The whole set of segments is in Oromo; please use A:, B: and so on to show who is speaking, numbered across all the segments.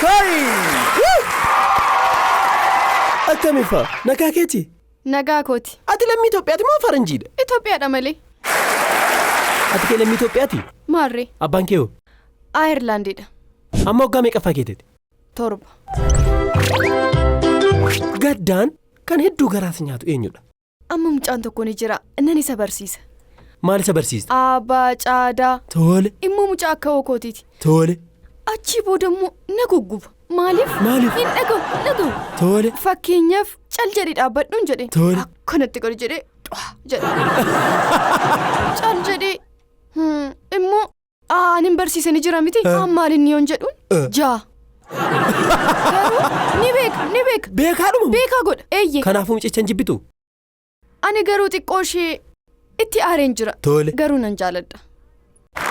A: Kai! Akkami faa? Nagaa keeti?
B: Nagaa kooti.
A: Ati lammii Itoophiyaati moo faranjiidha?
B: Itoophiyaadha malee.
A: Ati kee lammii Itoophiyaati?
B: Maarree.
A: Abbaan kee hoo?
B: Ayirlaandiidha.
A: Amma waggaa meeqaffaa keeteeti?
B: 7.
A: Gaddaan kan hedduu garaas nyaatu eenyudha?
B: Amma mucaan tokko ni jira. Nan isa barsiisa.
A: Maal isa barsiista?
B: Abbaa caadaa.
A: Tole.
B: Immoo mucaa akka okootiiti.
A: Tole.
B: Achii booda immoo na gugguba. Maaliif?
A: Maaliif?
B: Hin dhaga'u, dhaga'u.
A: Tole.
B: Fakkeenyaaf cal jedhee dhaabbadhuun jedhe.
A: Tole.
B: Akkanatti godhe jedhee xwaa jedhe. Cal jedhee immoo ani hin barsiise ni jira miti. Maal inni yoon jedhuun jaa. Garuu ni beeka, ni beeka.
A: Beekaadhuma.
B: Beekaa godha. Eeyyee.
A: Kanaafuu mucicha hin jibbitu?
B: Ani garuu xiqqoo ishee itti aareen jira.
A: Tole.
B: Garuu nan jaaladha.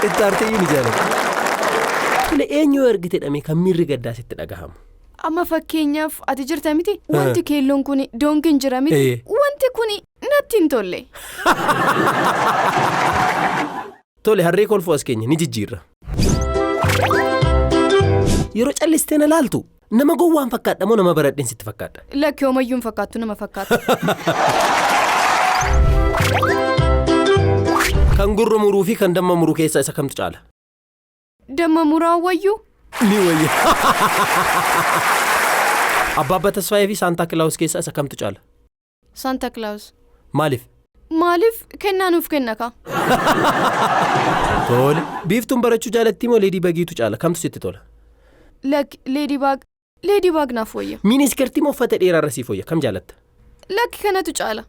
A: Itti aartee iyyuu ni jaaladha. Tole eenyu yoo argite dhamee kan miirri gaddaa sitti dhagahamu?
B: Amma fakkeenyaaf ati jirta miti wanti keelloon kun doonkiin jira miti wanti kun natti hin tolle.
A: Tole harree kolfuu as keenya ni jijjiirra. Yeroo callistee na laaltu nama gowwaan fakkaadha moo nama baradheen sitti fakkaadha?
B: Lakki homayyuu hin fakkaattu nama fakkaata.
A: Kan gurra muruu fi kan damma muruu keessaa isa kamtu caala?
B: Damma muraa wayyuu?
A: Ni wayya. Abbaabba Tasfaayee fi Saantaa Kilaawus keessaa isa kamtu caala?
B: Saantaa Kilaawus.
A: Maaliif?
B: Maaliif kennaa nuuf kenna kaa?
A: Tole. Biiftuun barachuu jaalattii moo Leedii Bagiitu caala? Kamtu sitti tola?
B: Lakki Leedii Baag Leedii Baag naaf wayya.
A: Miniskertii moo uffata dheeraa irra siif wayya? Kam jaalatta?
B: Lakki kanatu caala.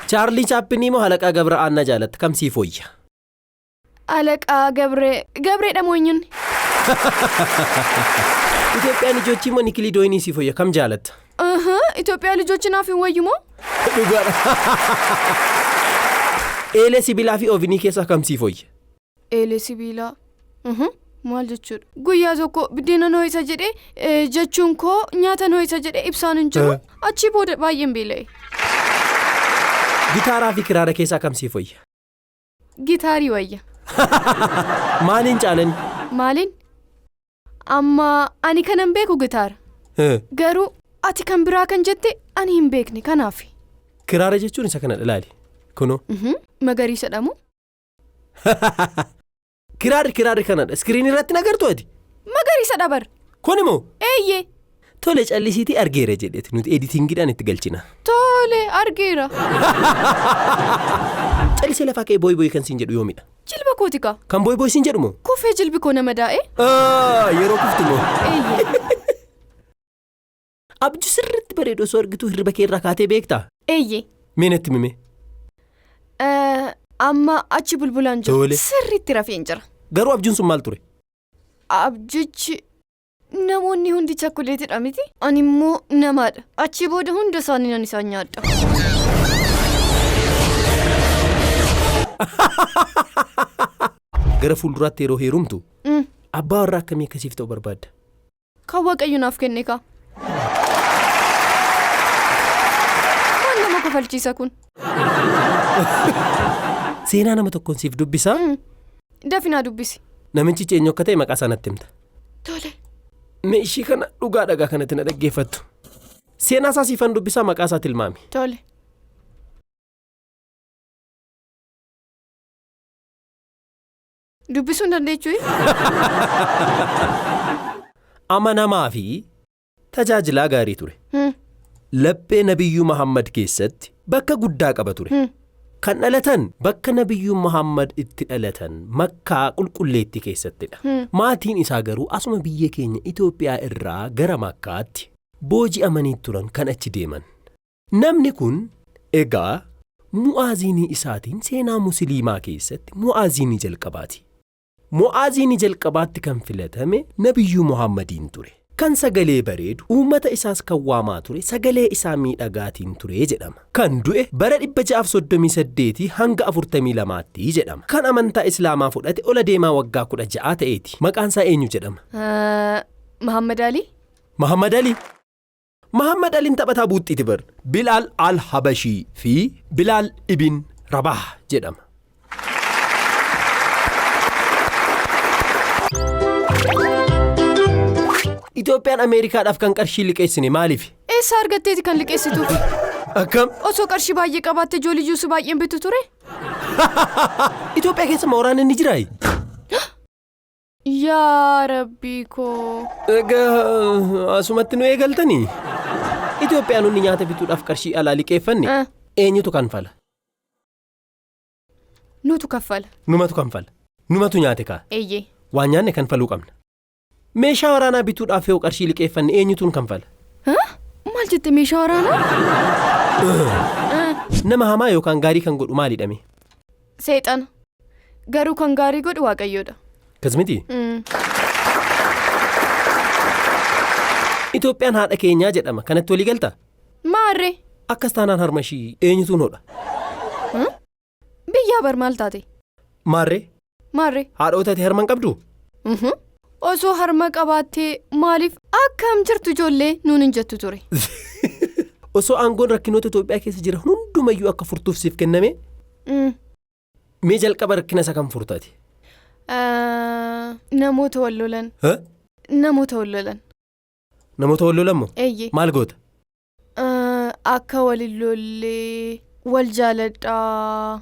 A: Chaarlii Chaappinii moo Halaqaa Gabra Aannaa jaalatta? Kam siif wayya?
B: Alaqaa Gabree Gabreedha moo eenyunni?
A: Itoophiyaan ijoojjii moo Nikilii Dooyinii siif wayya? Kam jaalatta?
B: Itoophiyaa lijochi naaf hin wayyu moo?
A: Dhugaadha. Eelee sibiilaa fi oovinii keessaa kam siif wayya?
B: Eelee sibiilaa. Maal jechuudha? Guyyaa tokko biddeena ho'isa jedhee jechuun koo nyaata ho'isa jedhee ibsaan hin jiru. Achii booda baay'een beela'e.
A: Gitaaraa fi kiraara keessaa kam siif wayya?
B: Gitaarii wayya.
A: Maaliin caalani?
B: Maaliin? Amma ani kanan beeku gitaara. Garuu ati kan biraa kan jette ani hin beekne kanaaf.
A: Kiraara jechuun isa kana ilaali. Kunoo.
B: Magariisa dhamu.
A: Kiraarri kiraarri kanadha. Iskiriinii irratti nagartu ati?
B: Magariisa dhabar.
A: Kun immoo?
B: Eeyyee.
A: Tole callisiitii argeera jedheeti nuti editingiidhaan itti galchina.
B: Tole argeera.
A: Callisee lafaa ka'ee booyi booyi kan siin jedhu yoomidha?
B: Jilba kooti kaa.
A: Kan booyi booyi siin jedhu moo?
B: Kufee jilbi koo nama daa'e.
A: Yeroo kuftu moo?
B: Eeyyee.
A: Abjuu sirriitti bareedu osoo argituu hirriba kee irraa kaatee beektaa?
B: Eeyyee.
A: Mee natti himi?
B: Amma achi bulbulaan jiru.
A: Tole.
B: Sirriitti rafeen jira.
A: Garuu abjuun sun maal ture?
B: Abjichi namoonni hundi chakkuleetidha miti? Ani immoo namaadha. Achi booda hunda isaanii nan isaan nyaadha.
A: Gara fuulduraatti yeroo heerumtu abbaa warraa akkamii akkasiif ta'u barbaadda?
B: Kan Waaqayyo naaf kenne kaa. Maal nama kofalchiisa kun?
A: Seenaa nama tokkoon siif dubbisaa.
B: Dafinaa dubbisi.
A: Namichi eenyu akka ta'e maqaa isaa natti himta.
B: Tole.
A: Mee ishii kana dhugaa dhagaa kanatti na dhaggeeffattu. Seenaa isaa siifan dubbisaa maqaa isaa tilmaami.
B: Tole. Dubbisuu hin dandeechuu?
A: Amanamaa fi tajaajilaa gaarii ture. Laphee Nabiyyuu Muhammad keessatti bakka guddaa qaba ture. Kan dhalatan bakka Nabiyyuu Muhammad itti dhalatan Makkaa qulqulleettii keessattidha. Maatiin isaa garuu asuma biyya keenya Itoophiyaa irraa gara Makkaatti booji'amanii turan kan achi deeman. Namni kun egaa mu'aaziinii isaatiin seenaa musliimaa keessatti mu'aaziinii jalqabaati. Mu'aaziinii jalqabaatti kan filatame Nabiyyuu Muhammadiin ture. Kan sagalee bareedu uummata isaas kan waamaa ture sagalee isaa miidhagaatiin ture jedhama. Kan du'e bara 638 hanga 42tti jedhama. Kan amantaa Islaamaa fudhate ola deemaa waggaa 16 ta'eeti. Maqaan isaa eenyu jedhama?
B: Muhammad Ali.
A: Muhammad Ali. Muhammad Aliin taphataa buuxxiiti bar. Bilaal Al-Habashii fi Bilaal Ibn Rabah jedhama. Itoophiyaan Ameerikaadhaaf kan qarshii liqeessine maaliif?
B: Eessaa argatteeti kan liqeessituuf?
A: Akkam?
B: Osoo qarshii baay'ee qabaatte joolii juusii baay'een bitu ture?
A: Itoophiyaa keessa waraanni ni jiraayi?
B: Yaa rabbii koo.
A: Egaa asumatti nu eegaltanii? Itoophiyaanonni nyaata bituudhaaf qarshii alaa liqeeffanne eenyutu kanfala?
B: Nutu kaffala.
A: Numatu kanfala. Numatu nyaate kaa.
B: Eeyyee.
A: Waan nyaanne kanfaluu qabna. Meeshaa waraanaa bituudhaaf yoo qarshii liqeeffanne eenyutuun kanfala?
B: Maal jette meeshaa waraanaa?
A: Nama hamaa yookaan gaarii kan godhu maalidhame?
B: Seexana. Garuu kan gaarii godhu Waaqayyoodha.
A: Akkas miti? Itoophiyaan haadha keenyaa jedhama. Kanatti walii galtaa?
B: Maarree.
A: Akkas taanaan harma ishii eenyutuun hodha?
B: Biyyaa bar maal taate?
A: Maarree.
B: Maarree.
A: Haadha taate harma hin qabdu?
B: Osoo harma qabaattee maaliif akkam jirtu ijoollee nuun hin jettu ture?
A: Osoo aangoon rakkinoota Itoophiyaa keessa jira hundumayyuu akka furtuuf siif kenname mee jalqaba rakkina isa kam furtaati?
B: Namoota wal lolan. Namoota wal lolan.
A: Namoota wal lolan moo?
B: Eeyyee.
A: Maal goota?
B: Akka wal hin lollee wal jaaladhaa.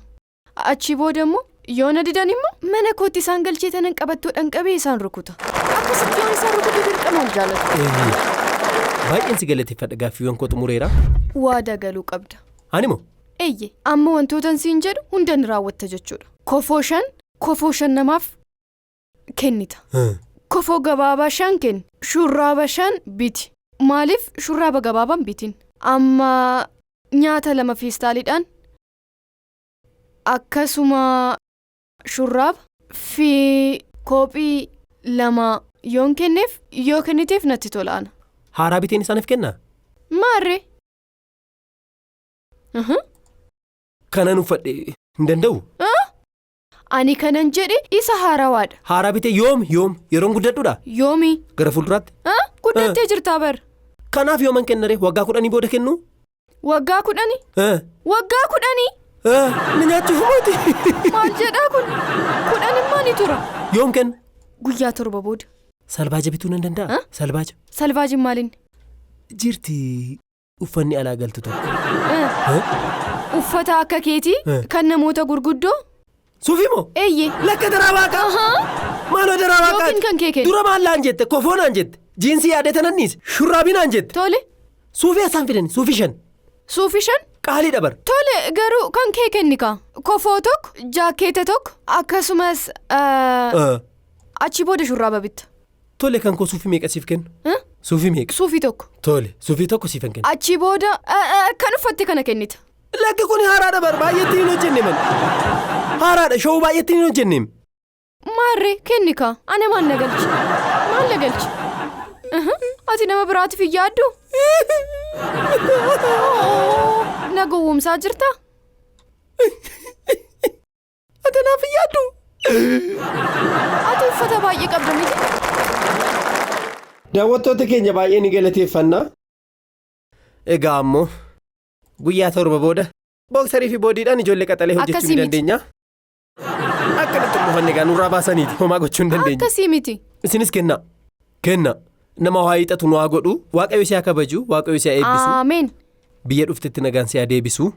B: Achii booda immoo yoo na didan immoo mana kootti isaan galchee tanan qabattoodhaan qabee isaan rukuta. Akkasitti yoon isaan rukutu dirqama wal jaalatu.
A: Baay'een si galateeffadha gaaffiiwwan koo xumureera.
B: Waadaa galuu qabda.
A: Ani moo?
B: Eeyyee. Amma wantootan siin jedhu hunda ni raawwatta jechuudha. Kofoo shan namaaf kennita. Kofoo gabaabaa 5 kenni. Shurraaba 5 biti. Maaliif shurraaba gabaabaan bitin? Amma nyaata 2 feestaaliidhaan akkasuma shurraaba fi kophii 2 yoon kenneef yoo kenniteef natti tola ana.
A: Haaraa biteen isaaniif kennaa?
B: Maarree.
A: Kanan uffadhe hin danda'u?
B: Ani kanan jedhe isa haarawaadha.
A: Haaraa bitee yoom yeroon guddadhuudha?
B: Yoomi?
A: Gara fuulduraatti?
B: Guddattee jirtaa bar.
A: Kanaaf yooman kennaree waggaa 10 booda kennu?
B: Waggaa 10? Waggaa 10?
A: Ni nyaachuuf mooti.
B: Maal jedhaa kun? 10 immoo ni tura.
A: Yoom kennu?
B: Guyyaa 7 booda.
A: Salbaaja bituu nan danda'a? Salbaaja.
B: Salbaajiin maaliin?
A: Jirti uffanni alaa galtu tokko.
B: Uffata akka keetii kan namoota gurguddoo?
A: Suufii moo?
B: Eeyyee.
A: Lakka daraa waaqaa. Maaloo daraa waaqaa.
B: Yookiin kan kee kennu.
A: Dura maal laan jette? Kofoo naan jette. Jiinsii yaadee tananniis. Shurraabii naan jette.
B: Tole.
A: Suufii asaan fidan suufii 5.
B: Suufii 5?
A: Qaalii dabar.
B: Tole garuu kan kee kenni kaa. Kofoo tokko, jaakkeeta tokko akkasumas achi booda shurraaba bitta.
A: Tole kan koo suufii meeqa siif kennu? Suufii meeqa?
B: Suufii 1.
A: Tole suufii 1 siif hin kennu.
B: Achi booda kan uffatte kana kennita.
A: Lakki kun haaraadha bar baay'eetti hin hojjenne man. Haaraadha showuu baay'eetti hin hojjenne.
B: Maarree kenni kaa ana maal na galchi? Maal na galchi? Ati nama biraatiif hin yaaddu? Na gowwoomsaa jirtaa?
A: Ati naaf hin yaaddu?
B: Ati uffata baay'ee qabda miti?
A: Daawwattoota keenya baay'ee ni galateeffanna. Egaa ammoo guyyaa 7 booda booksarii fi boodiidhaan ijoollee qaxalee hojjechuu ni dandeenya. Akkanatti uffanne egaa nurraa baasaniiti homaa gochuu hin dandeenye.
B: Akkasii miti.
A: Isinis kennaa. Kenna. Nama waa hiixatu nu haa godhu. Waaqayyo si haa kabaju. Waaqayyo si haa eebbisu.
B: Ameen.
A: Biyya dhuftetti nagaan si haa deebisu.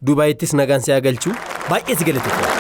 A: Dubaayittis nagaan si haa galchu. Baay'ee si galateeffanna.